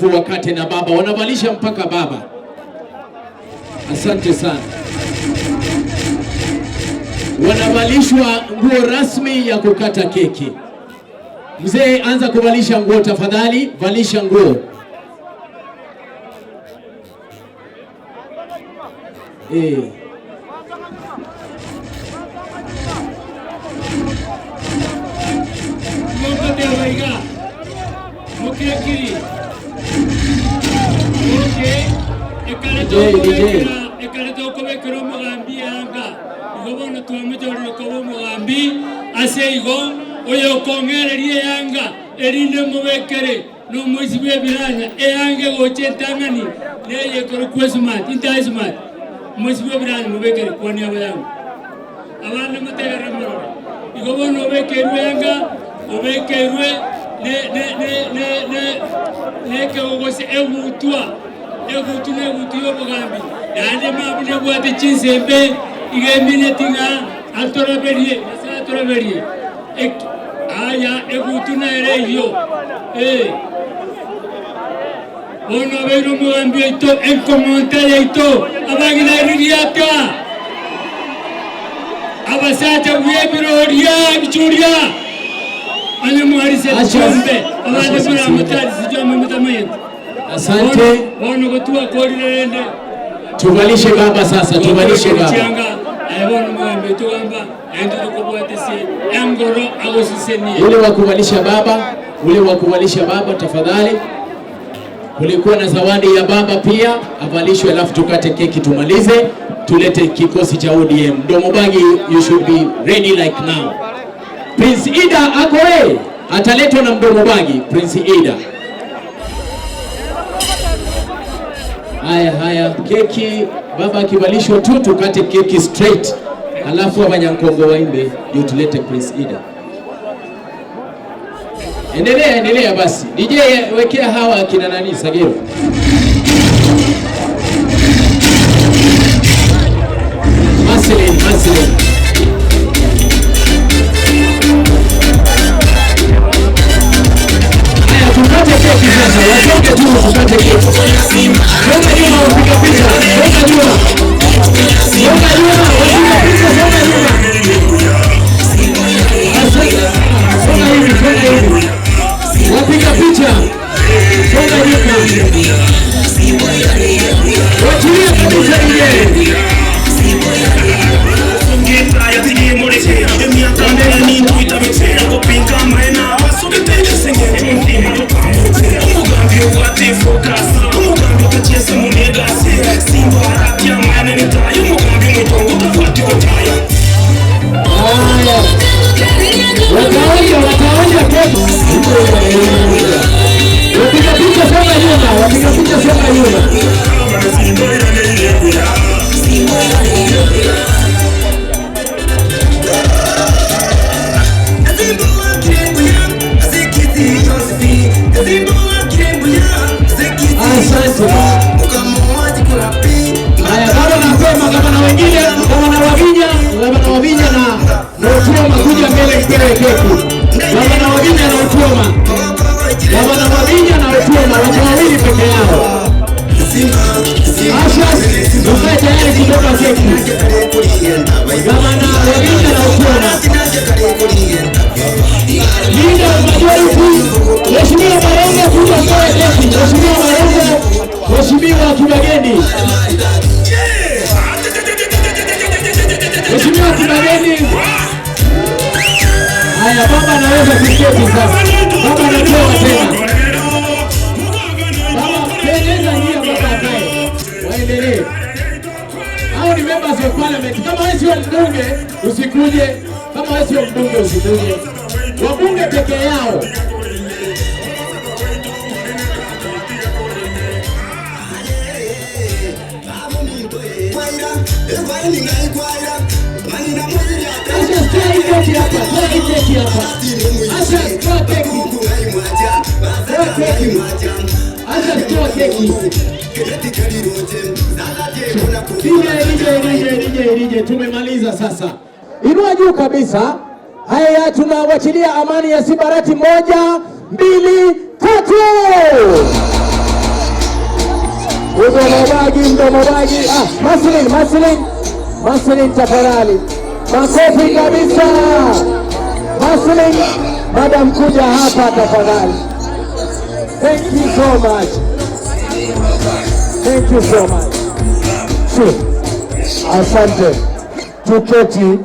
Wakate na baba, wanavalisha mpaka baba. Asante sana. Wanavalishwa nguo rasmi ya kukata keki. Mzee, anza kuvalisha nguo tafadhali, valisha nguo. Eh. Ekare tokobekera omogambi yanga igo bono twamochorire koba omogambi ase igo oyo okong'ereria eyanga erinde mobekere na omoisi bwa ebiranya eyanga egocha entang'ani neye ekorokwa esmart intae smart omoisi bwa ebiranya mobekere kwani abayango abande motegerere morore igo bono obekerwe eyanga obekerwe nekegogose egutwa egutu na egutu ya obogambi naende mabu nebwate chinsembe iga emineti ng'a atoraberie nyasaye atoraberie aya egutu nere eyio bono obeire omogambi oito enkomonta yaito abagina eririata abasacha bwa ebiroria ebichuria onye mwarise chombe abande muramotari chombe mutamayete. Asante. Bono gotua korire rende. Tuvalishe baba sasa, tuvalishe baba. Chianga bono mugambi tugamba endo tukubwatese engoro agosisenie. Ule wa kuvalisha baba, ule wa kuvalisha baba tafadhali. Kulikuwa na zawadi ya baba pia avalishwe, alafu tukate keki tumalize, tulete kikosi cha ODM. Mdomo bagi, you should be ready like now. Prince Ida ako we, ataletwa na mdomo bagi Prince Ida. Haya haya, keki baba akivalishwa tu tukate keki straight, alafu Abanyankongo waimbe ndio tulete Prince Ida. Endelea, endelea basi. DJ wekea hawa akina nani Sagero. Marceline, Marceline. Haya, tukate keki sasa. Watoke tu tukate keki. Songa nyuma wapiga picha. Songa nyuma. Songa nyuma wapiga picha, songa nyuma. Songa hivi, songa hivi. Wapiga picha. Songa nyuma. Wachilia kabisa DJ. Haya. Wataonja, wataonja keki. Wapiga picha songa nyuma, wapiga picha songa nyuma. Asante. Haya, bado nasema gavana wengine, gavana Wavinya, gavana Wavinya na Otuoma kuja mbele mpewe keki. Gavana Wavinya na Otuoma. Gavana Wavinya na Otuoma wako wawili peke yao. Asha, ukae tayari kubeba keki. Gavana Wavinya na Otuoma. Leader majority, Mheshimiwa Barongo kuja mpewe keki. Mheshimiwa Barongo, Mheshimiwa Kibagendi. Mheshimiwa Kibagendi. Haya, baba anaweza kuketi sasa. Baba anatoa tena. Baba, tengeneza njia baba akae. Waendelee. Hao ni members of parliament. Kama wewe sio mbunge, usikuje. Kama wewe sio mbunge, usikuje. Wabunge peke yao. Asha, toa hii keki hapa, toa hii keki hapa. Asha, toa keki. Toa keki. Asha, toa keki. DJ, DJ, DJ, DJ, DJ, tumemaliza sasa. Inua juu kabisa. Haya, tunawachilia amani ya Sibarati. 1, 2, 3. Mdomo bagi, mdomo bagi. Ah, Maslin, Maslin, Maslin tafadhali. Makofi kabisa. Maslin, madam kuja hapa tafadhali. Thank you so much. Thank you so much. Sure. Asante. Tuketi.